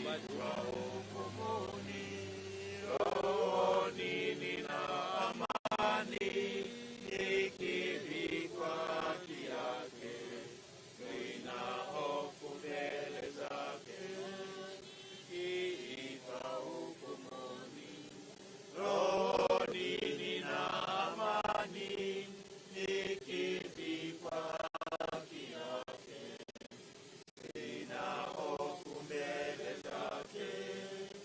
Nikiitwa hukumuni, rohoni nina amani, nikivikwa haki yake, sina hofu mbele zake. Nikiitwa hukumuni, rohoni nina amani, nikivikwa haki yake, sina hofu mbele zake.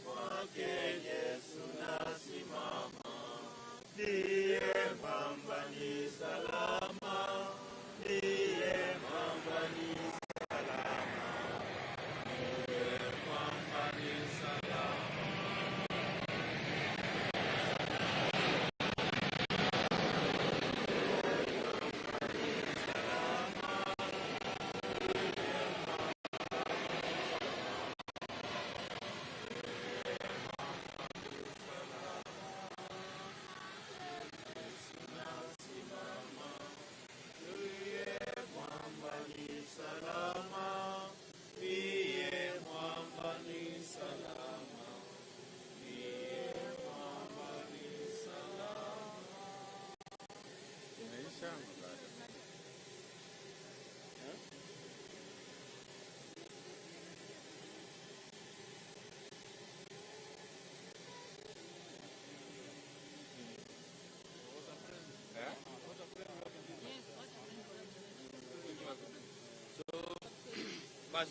Kwake Yesu nasimama, ndiye mwamba ni salama, ndiye mwamba ni salama, ndiye mwamba ni salama. Ndiye mwamba ni salama, ndiye mwamba ni salama, ndiye mwamba ni salama. Imeisha ama bado? Eh? So, bas,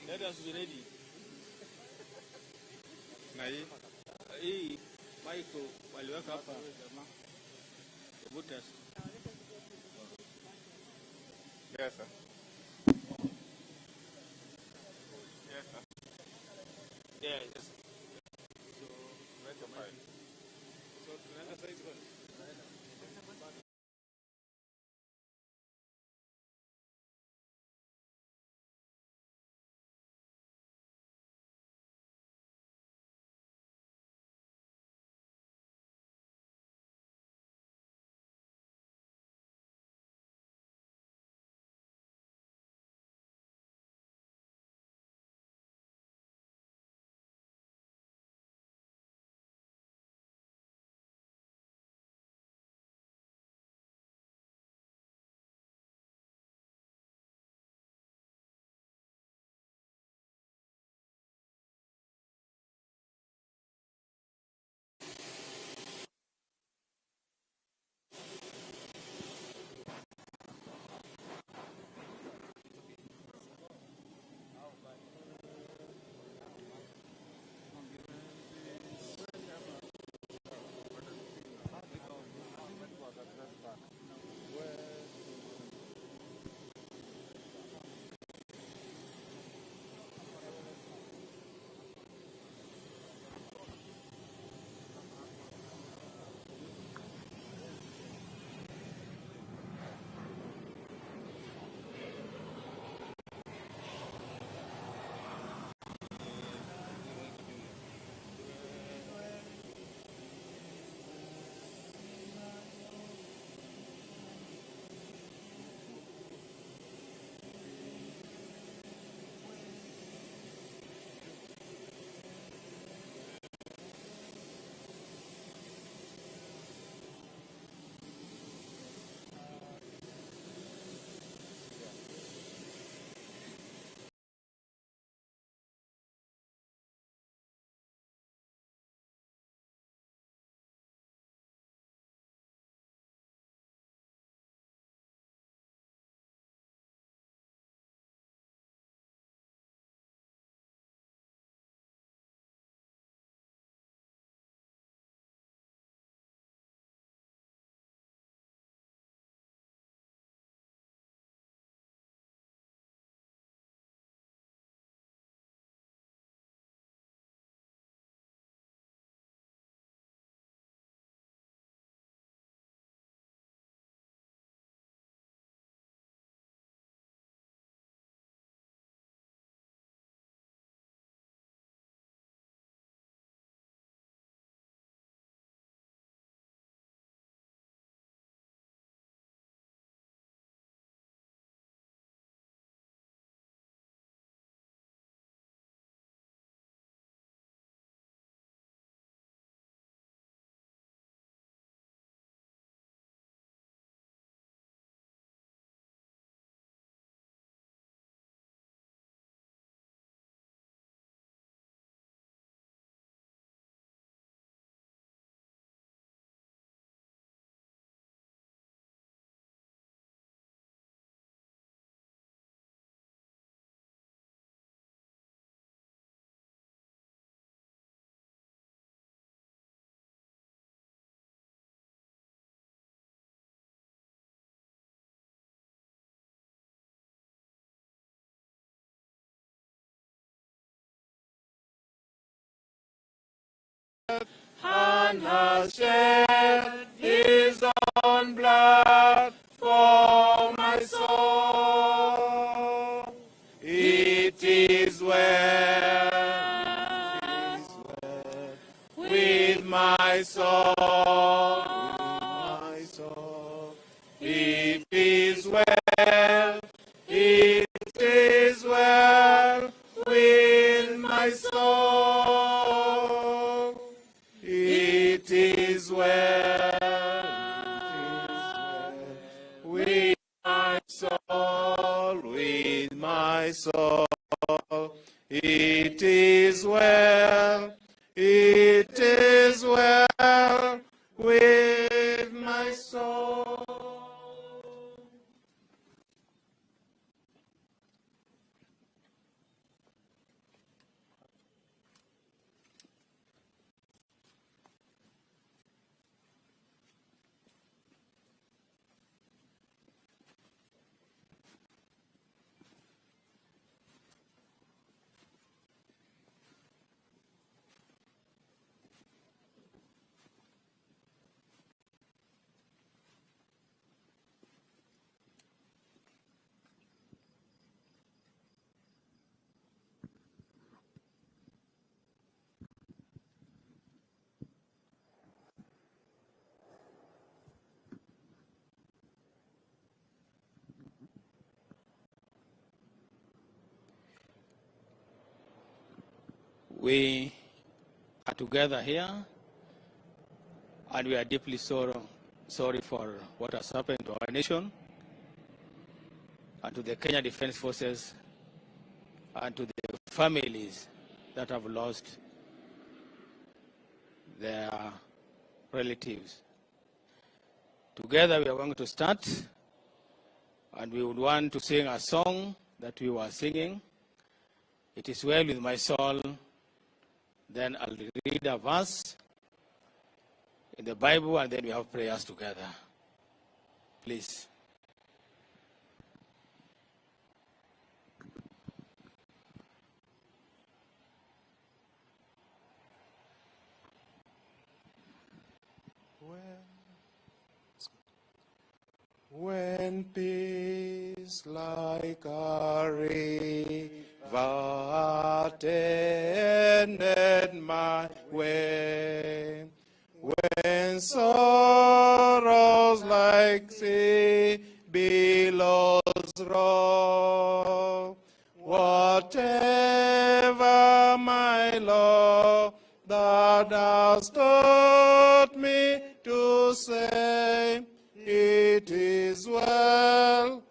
let us be ready. Na hii Hii Michael waliweka hapa voters. Yes, sir. Yes, sir. Yeah, yes. So, Weka file. So tunaenda saizi kwani? and has shed his own blood for my soul. It is well, it is well with my soul, with my soul. It is well, it is well with my soul. It is well, it is well with my soul, with my soul. It is well, it is well with my soul. We are together here, and we are deeply sorry for what has happened to our nation and to the Kenya Defence Forces and to the families that have lost their relatives. Together we are going to start, and we would want to sing a song that we were singing. It is well with my soul. Then I'll read a verse in the Bible, and then we have prayers together. Please. When peace like a river attended my way, when sorrows like sea billows roll, whatever my Lord thou hast taught me to say, it is well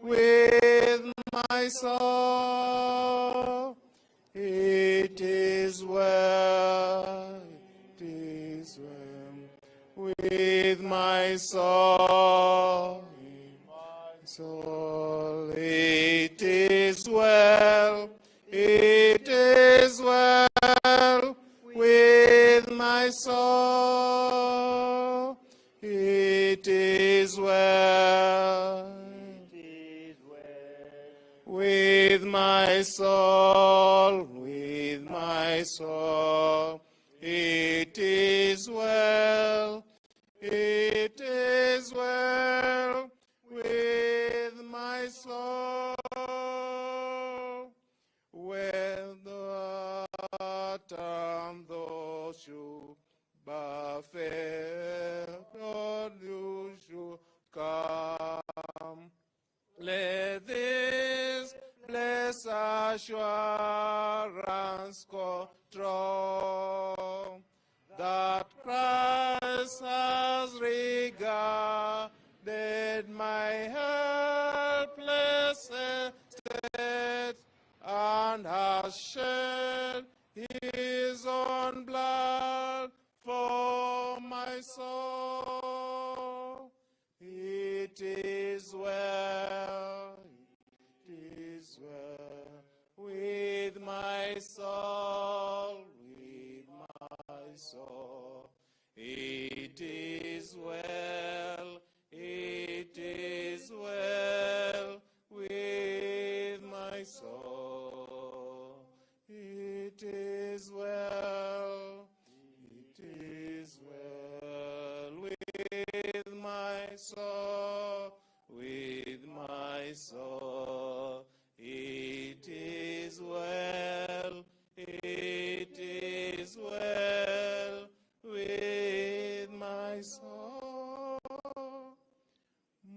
with my soul. It is well with my soul. Soul. It is well with my soul. It is well with my soul, with my soul. It is well with my soul. When the autumn thou should buffet, Lord, you should come. Let this blessed assurance control that Christ has regarded my helpless estate and has shed his own blood for my soul. It is well with my soul, with my soul. It is well with my soul. It is with my soul, with my soul. It is well, it is well with my soul.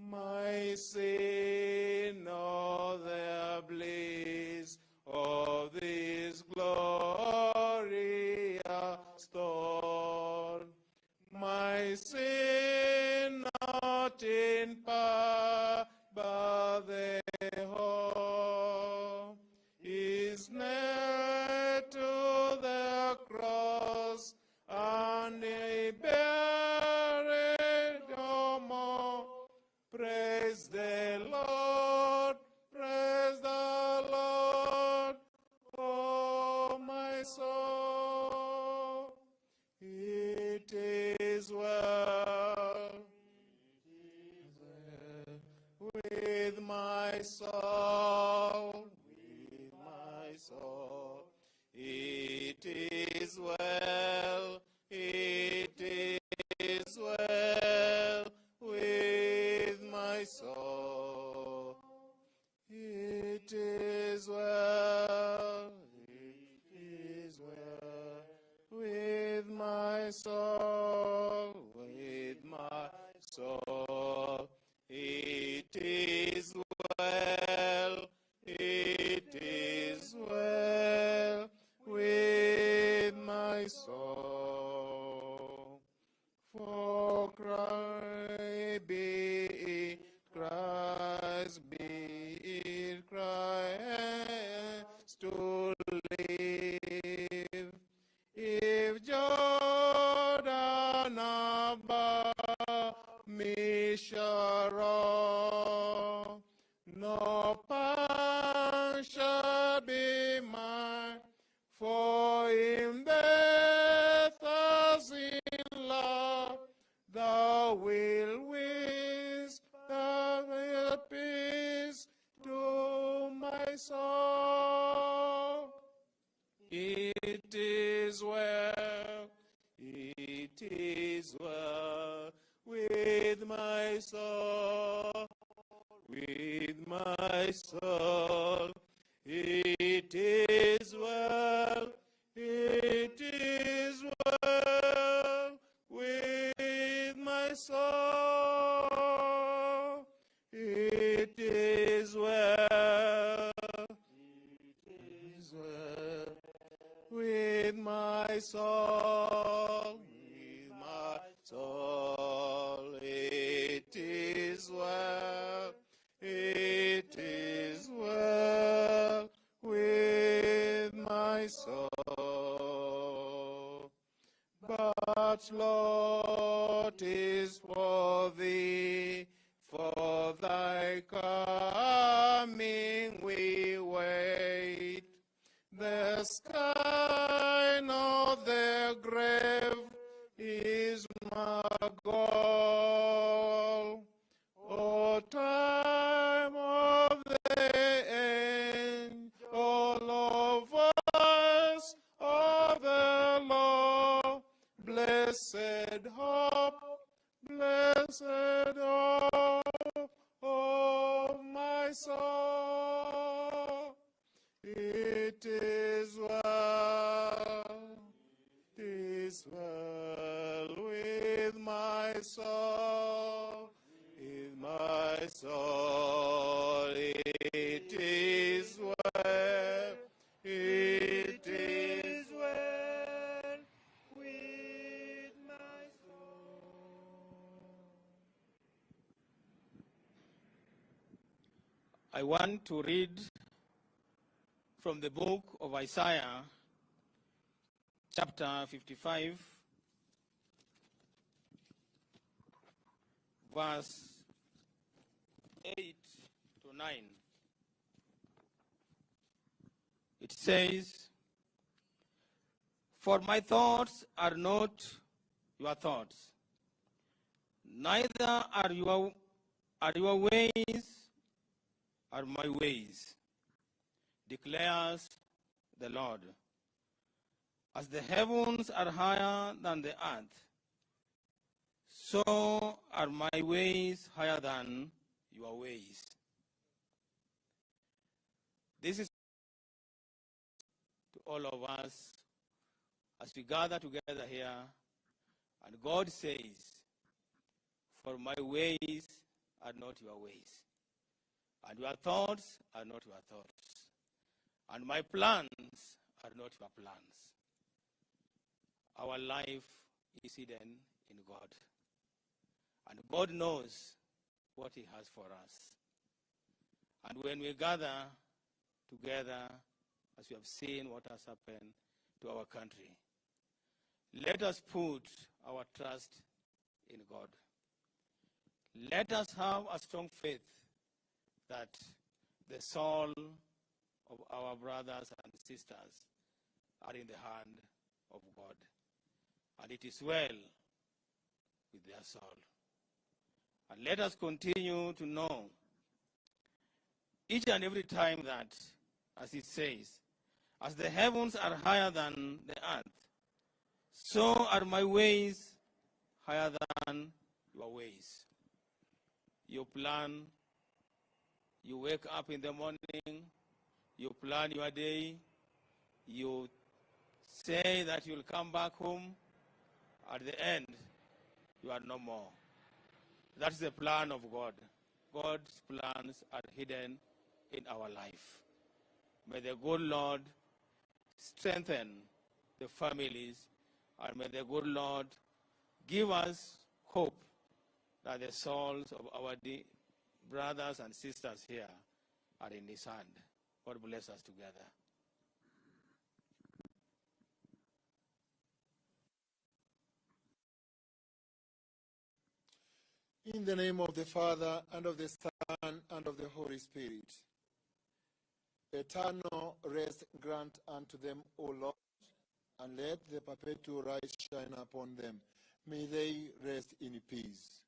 My sin, all the bliss of this glorious thought. My sin not in part, but the whole is nailed to the cross, and he bear it no more. Praise the Lord, praise the Lord, oh my soul. It is well with my soul, with my soul. It is well, it is well with my soul. It is well, it is well with my soul, with my soul. It is well, it is well with my soul. For Christ be it, Christ be it, Christ to live. If Jordan above me shall roar, no pang shall be mine, for in death as in love, thou wilt whisper peace to my soul. It is well, it is well with my soul, with my soul. It is well, it is well with my soul. It is well, it is well with my soul, with my soul. It is well, it is well with my soul. But Lord, is for thee, for thy coming we wait. The sky nor the grave is my goal. O time of the end, O Lord, voice of the Lord, blessed hope, blessed hope of my soul. It is well with my soul, with my soul. It is well, it is well with my soul. I want to read from the book of Isaiah, chapter 55, verse 8 to 9. It says, "For my thoughts are not your thoughts, neither are your ways are my ways, declares the Lord. As the heavens are higher than the earth, So are my ways higher than your ways. This is to all of us as we gather together here, and God says, "For my ways are not your ways, and your thoughts are not your thoughts, and my plans are not your plans." Our life is hidden in God, and God knows what He has for us. And when we gather together, as we have seen what has happened to our country, let us put our trust in God. Let us have a strong faith that the soul of our brothers and sisters are in the hand of God, and it is well with their soul. And let us continue to know each and every time that, as it says, "As the heavens are higher than the earth, so are my ways higher than your ways." You plan, you wake up in the morning, you plan your day, you say that you'll come back home. At the end, you are no more. That's the plan of God. God's plans are hidden in our life. May the good Lord strengthen the families, and may the good Lord give us hope that the souls of our brothers and sisters here are in His hand. God bless us together. In the name of the Father, and of the Son, and of the Holy Spirit. Eternal rest grant unto them, O Lord, and let the perpetual light shine upon them. May they rest in peace.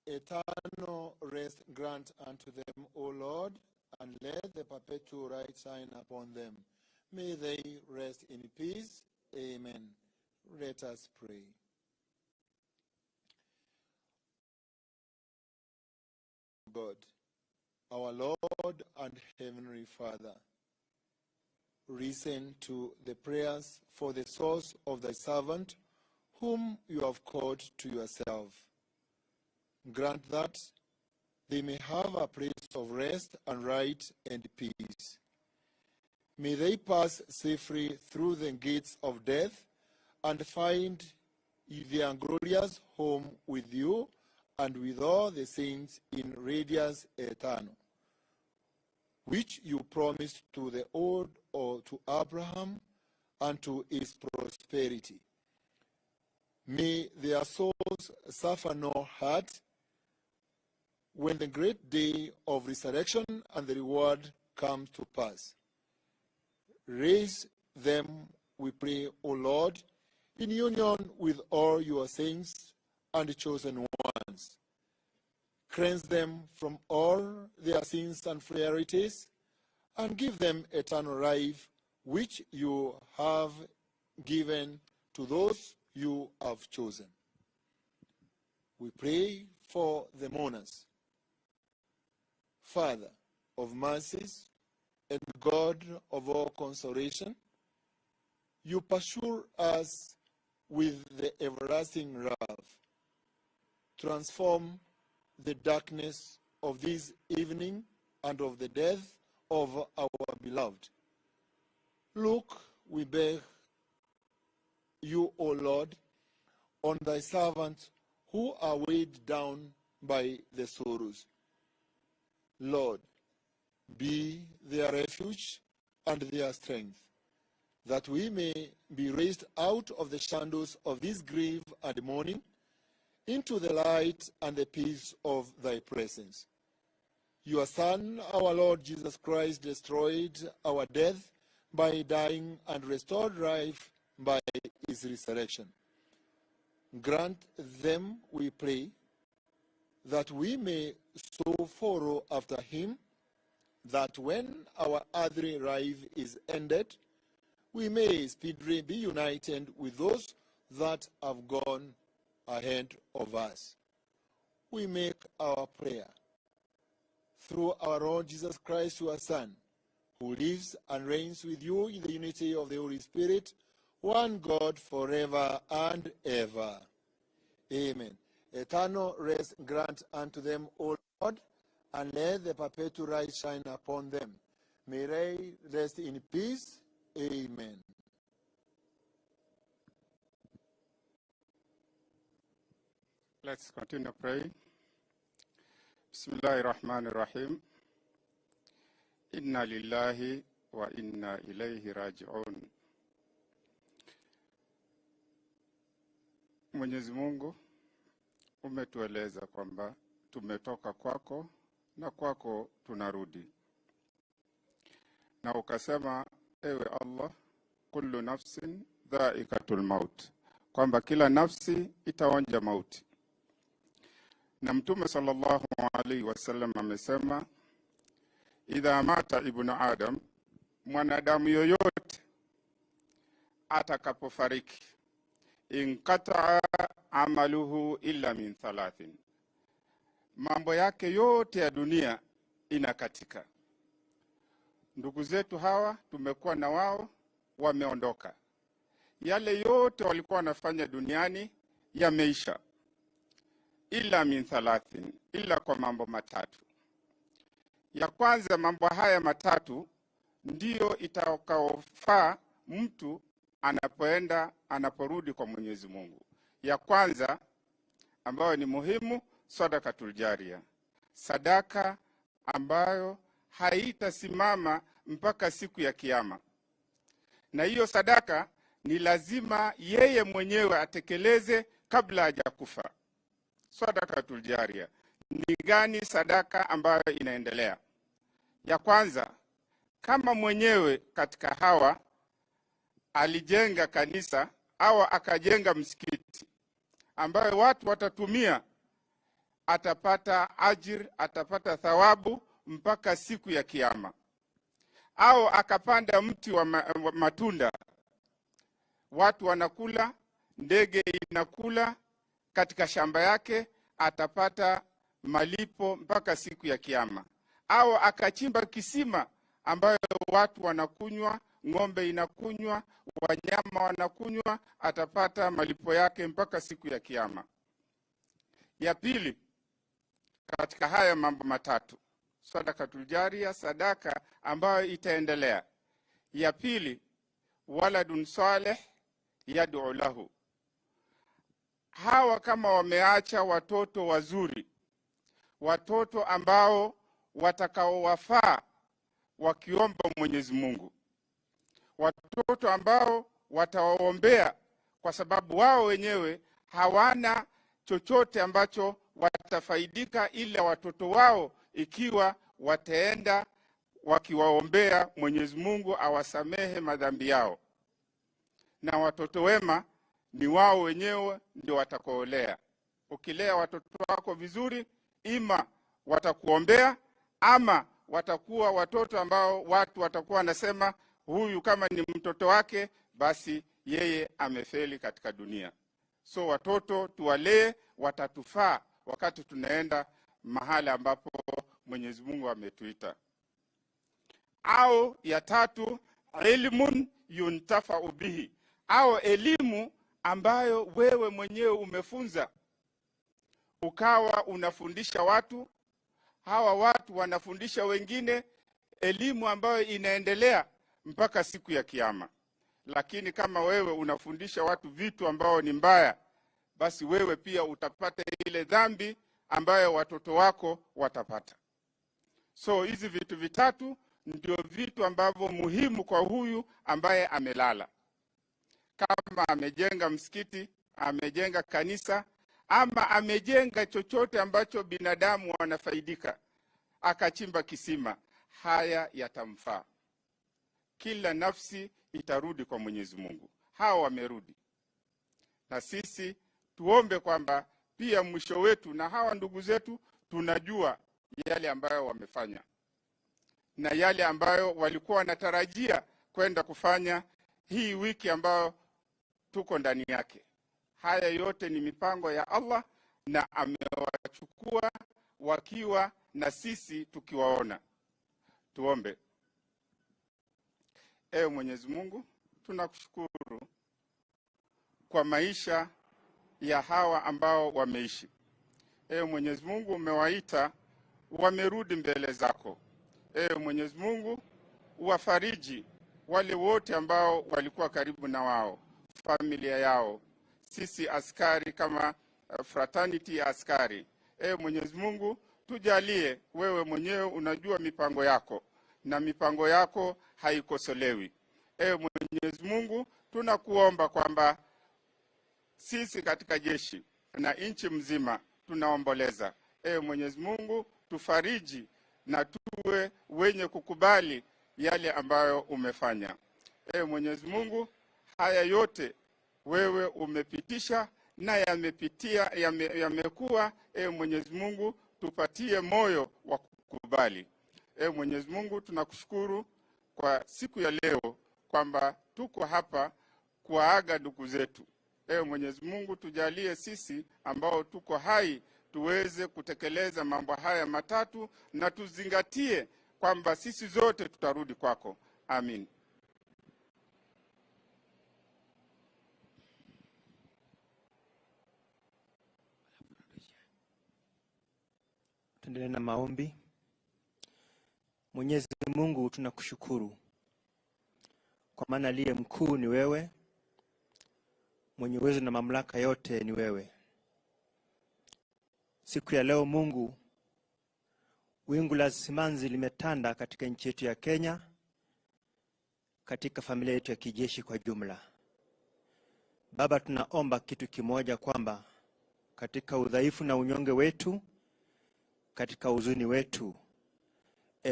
Eternal rest grant unto them, O Lord, and let the perpetual light shine upon them. May they rest in peace. Amen. Let us pray. God, our Lord and Heavenly Father, listen to the prayers for the souls of thy servant, whom you have called to yourself. Grant that they may have a place of rest and right and peace. May they pass safely through the gates of death and find their glorious home with you and with all the saints in radiance eternal, which you promised to the old or to Abraham and to his prosperity. May their souls suffer no hurt when the great day of resurrection and the reward comes to pass. Raise them, we pray, O Lord, in union with all your saints and chosen ones. Cleanse them from all their sins and frailties, and give them eternal life, which you have given to those you have chosen. We pray for the mourners. Father of mercies and God of all consolation, you pursue us with the everlasting love. Transform the darkness of this evening and of the death of our beloved. Look, we beg you, O Lord, on thy servants who are weighed down by the sorrows. Lord, be their refuge and their strength, that we may be raised out of the shadows of this grief and mourning into the light and the peace of thy presence. Your Son, our Lord Jesus Christ, destroyed our death by dying and restored life by his resurrection. Grant them, we pray, that we may so follow after him, that when our earthly life is ended, we may speedily be united with those that have gone ahead of us. We make our prayer through our Lord Jesus Christ, your Son, who lives and reigns with you in the unity of the Holy Spirit, one God forever and ever. Amen. Eternal rest grant unto them, O Lord, and let the perpetual light shine upon them. May they rest in peace. Amen. Let's continue praying. Bismillahir Rahmanir Rahim. Inna lillahi wa inna ilayhi raji'un. Mwenyezi Mungu, umetueleza kwamba tumetoka kwako na kwako tunarudi. Na ukasema, ewe Allah, kullu nafsin dhaikatul maut, kwamba kila nafsi itaonja mauti. Na Mtume sallallahu alaihi wasallam amesema, idha mata ibnu Adam, mwanadamu yoyote atakapofariki, inqata'a amaluhu illa min thalathin, mambo yake yote ya dunia inakatika. Ndugu zetu hawa tumekuwa na wao, wameondoka. Yale yote walikuwa wanafanya duniani yameisha. Illa min thalathin, ila kwa mambo matatu. Ya kwanza, mambo haya matatu ndiyo itakaofaa mtu anapoenda, anaporudi kwa Mwenyezi Mungu. Ya kwanza ambayo ni muhimu, sadaqatul jaria, sadaka ambayo haitasimama mpaka siku ya kiyama. Na hiyo sadaka ni lazima yeye mwenyewe atekeleze kabla hajakufa. Sadaqatul jaria ni gani? Sadaka ambayo inaendelea. Ya kwanza, kama mwenyewe katika hawa alijenga kanisa au akajenga msikiti ambayo watu watatumia, atapata ajir, atapata thawabu mpaka siku ya kiyama. Au akapanda mti wa matunda, watu wanakula, ndege inakula katika shamba yake, atapata malipo mpaka siku ya kiyama. Au akachimba kisima ambayo watu wanakunywa, ng'ombe inakunywa, wanyama wanakunywa, atapata malipo yake mpaka siku ya kiyama. Ya pili, katika haya mambo matatu, sadaqatul jaria, sadaka ambayo itaendelea. Ya pili, waladun salih yad'u lahu. Hawa kama wameacha watoto wazuri, watoto ambao watakaowafaa wakiomba Mwenyezi Mungu, watoto ambao watawaombea kwa sababu wao wenyewe hawana chochote ambacho watafaidika ila watoto wao ikiwa wataenda wakiwaombea Mwenyezi Mungu awasamehe madhambi yao. Na watoto wema ni wao wenyewe ndio watakaolea. Ukilea watoto wako vizuri, ima watakuombea ama watakuwa watoto ambao watu watakuwa wanasema huyu kama ni mtoto wake basi yeye amefeli katika dunia. So watoto tuwalee, watatufaa wakati tunaenda mahala ambapo Mwenyezi Mungu ametuita. Au ya tatu, ilmun yuntafa'u bihi, au elimu ambayo wewe mwenyewe umefunza, ukawa unafundisha watu, hawa watu wanafundisha wengine, elimu ambayo inaendelea mpaka siku ya kiyama. Lakini kama wewe unafundisha watu vitu ambao ni mbaya, basi wewe pia utapata ile dhambi ambayo watoto wako watapata. So hizi vitu vitatu ndio vitu ambavyo muhimu kwa huyu ambaye amelala. Kama amejenga msikiti, amejenga kanisa, ama amejenga chochote ambacho binadamu wanafaidika, akachimba kisima, haya yatamfaa. Kila nafsi itarudi kwa Mwenyezi Mungu. Hao wamerudi. Na sisi tuombe kwamba pia mwisho wetu na hawa ndugu zetu tunajua yale ambayo wamefanya na yale ambayo walikuwa wanatarajia kwenda kufanya hii wiki ambayo tuko ndani yake. Haya yote ni mipango ya Allah na amewachukua wakiwa na sisi tukiwaona. Tuombe. Ewe Mwenyezi Mungu, tunakushukuru kwa maisha ya hawa ambao wameishi. Ewe Mwenyezi Mungu, umewaita wamerudi mbele zako. Ewe Mwenyezi Mungu, uwafariji wale wote ambao walikuwa karibu na wao, familia yao, sisi askari kama fraternity ya askari. Ewe Mwenyezi Mungu, tujalie, wewe mwenyewe unajua mipango yako na mipango yako haikosolewi. Ewe Mwenyezi Mungu, tunakuomba kwamba sisi katika jeshi na nchi mzima tunaomboleza. Ewe Mwenyezi Mungu, tufariji na tuwe wenye kukubali yale ambayo umefanya. Ewe Mwenyezi Mungu, haya yote wewe umepitisha na yamepitia, yamekuwa. Ewe Mwenyezi Mungu, tupatie moyo wa kukubali. Ewe Mwenyezi Mungu, tunakushukuru kwa siku ya leo kwamba tuko hapa kuwaaga ndugu zetu. Ewe Mwenyezi Mungu, tujalie sisi ambao tuko hai tuweze kutekeleza mambo haya matatu na tuzingatie kwamba sisi zote tutarudi kwako. Amin. Tuendelee na maombi. Mwenyezi Mungu, tunakushukuru kwa maana aliye mkuu ni wewe, mwenye uwezo na mamlaka yote ni wewe. Siku ya leo Mungu, wingu la simanzi limetanda katika nchi yetu ya Kenya, katika familia yetu ya kijeshi kwa jumla. Baba, tunaomba kitu kimoja, kwamba katika udhaifu na unyonge wetu, katika huzuni wetu,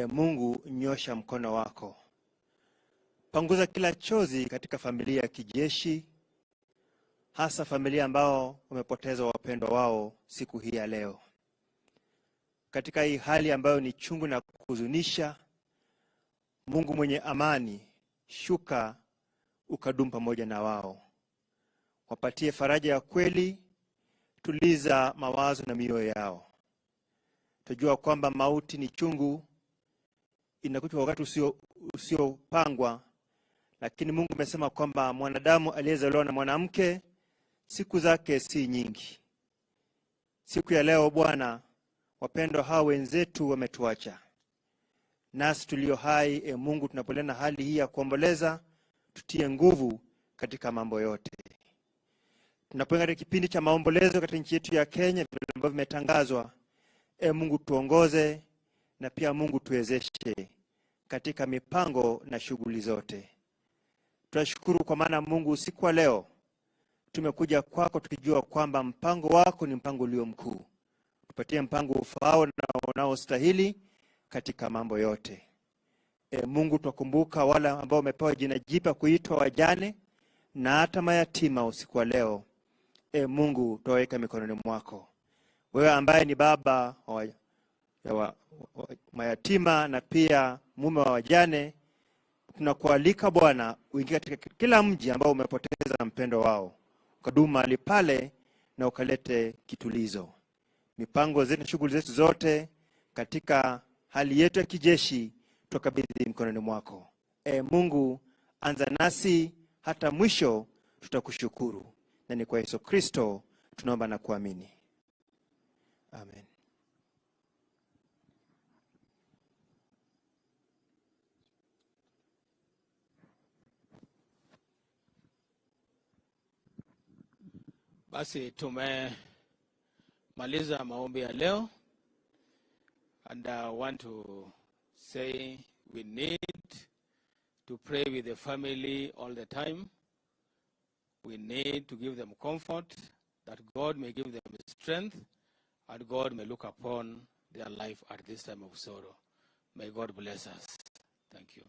Mungu, nyosha mkono wako, panguza kila chozi katika familia ya kijeshi, hasa familia ambao wamepoteza wapendwa wao siku hii ya leo. Katika hii hali ambayo ni chungu na kuhuzunisha, Mungu mwenye amani, shuka ukadumu pamoja na wao, wapatie faraja ya kweli, tuliza mawazo na mioyo yao. Tujua kwamba mauti ni chungu, inakuja wakati usiopangwa, lakini Mungu amesema kwamba mwanadamu aliyezaliwa na mwanamke siku zake si nyingi. Siku ya leo Bwana, wapendwa hawa wenzetu wametuacha, nasi tulio hai, Mungu, tunapoendelea na hali hii ya kuomboleza, tutie nguvu katika mambo yote. Tunapoingia katika kipindi cha maombolezo katika nchi yetu ya Kenya, vile ambavyo vimetangazwa, Mungu tuongoze, na pia Mungu tuwezeshe katika mipango na shughuli zote. Tunashukuru kwa maana Mungu, usiku wa leo tumekuja kwako tukijua kwamba mpango wako ni mpango ulio mkuu. Tupatie mpango ufaao na unaostahili katika mambo yote. Mungu, twakumbuka wale ambao wamepewa jina jipya kuitwa wajane na hata mayatima usiku wa leo. Mungu, twaweka mikononi mwako. Wewe ambaye ni baba wa mayatima na pia mume wa wajane, tunakualika Bwana uingie katika kila mji ambao umepoteza mpendo wao, ukadumu mahali pale na ukalete kitulizo. Mipango zetu na shughuli zetu zote katika hali yetu ya kijeshi tukabidhi mkononi mwako. Mungu, anza nasi hata mwisho, tutakushukuru. Na ni kwa Yesu Kristo tunaomba na kuamini. Amen. Basi tumemaliza maombi ya leo, and I want to say we need to pray with the family all the time. We need to give them comfort, that God may give them strength, and God may look upon their life at this time of sorrow. May God bless us. Thank you.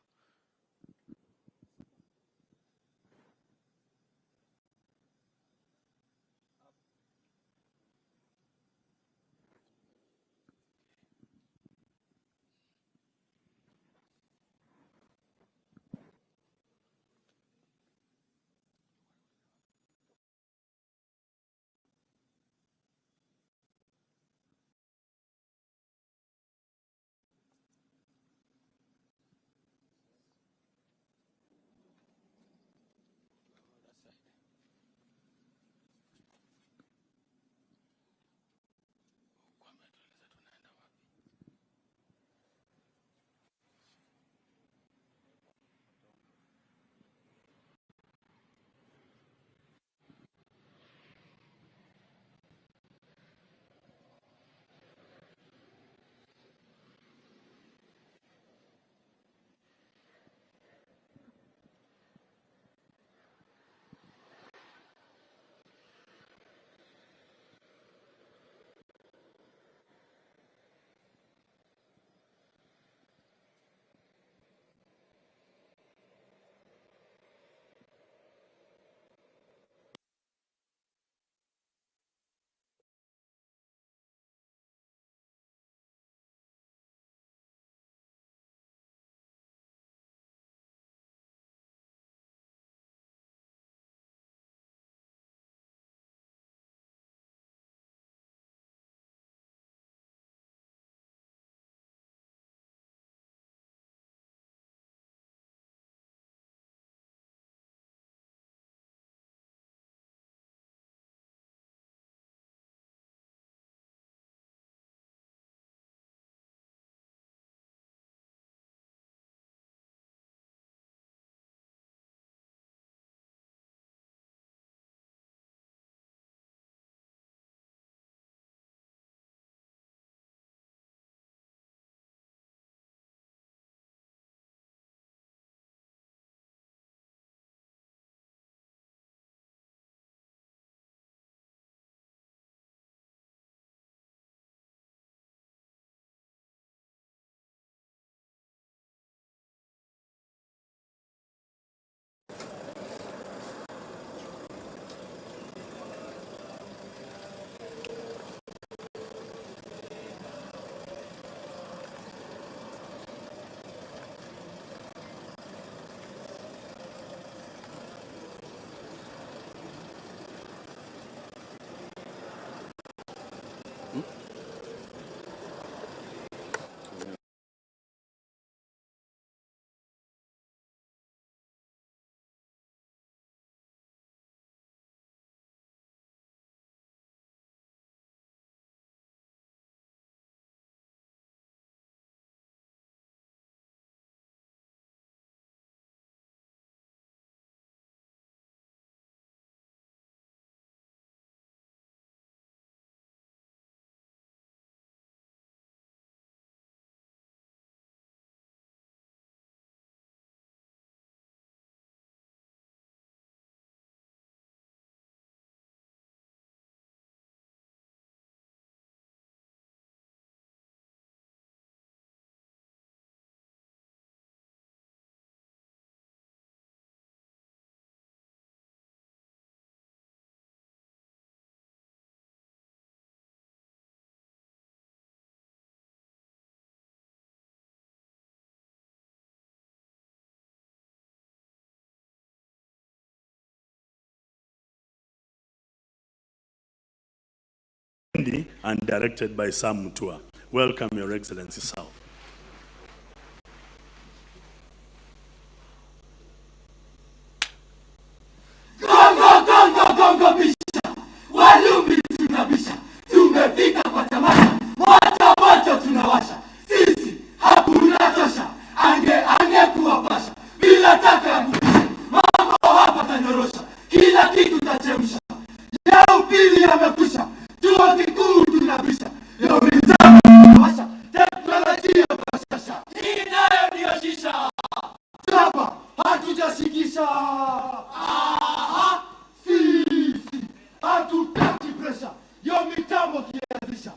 And directed by Sam Mutua. Welcome, Your Excellency, Saul. Gongo, gongo, gongo bisha. Walumbi tunabisha. Tumefika kwa tamasha. Moto moto tunawasha. Sisi hakuna tosha. Ange ange kuwapasha. Bila taka ya kupisha. Mambo hapa tanyorosha. Kila kitu tachemsha. Ya upili yamekwisha. Chuo kikuu tunabisha. Leo mitambo tunawasha. Teknolojia bashasha. Hii nayo ndiyo shisha. Chapa hatujashikisha. Aha, sisi hatutaki presha, yo mitambo kianzisha.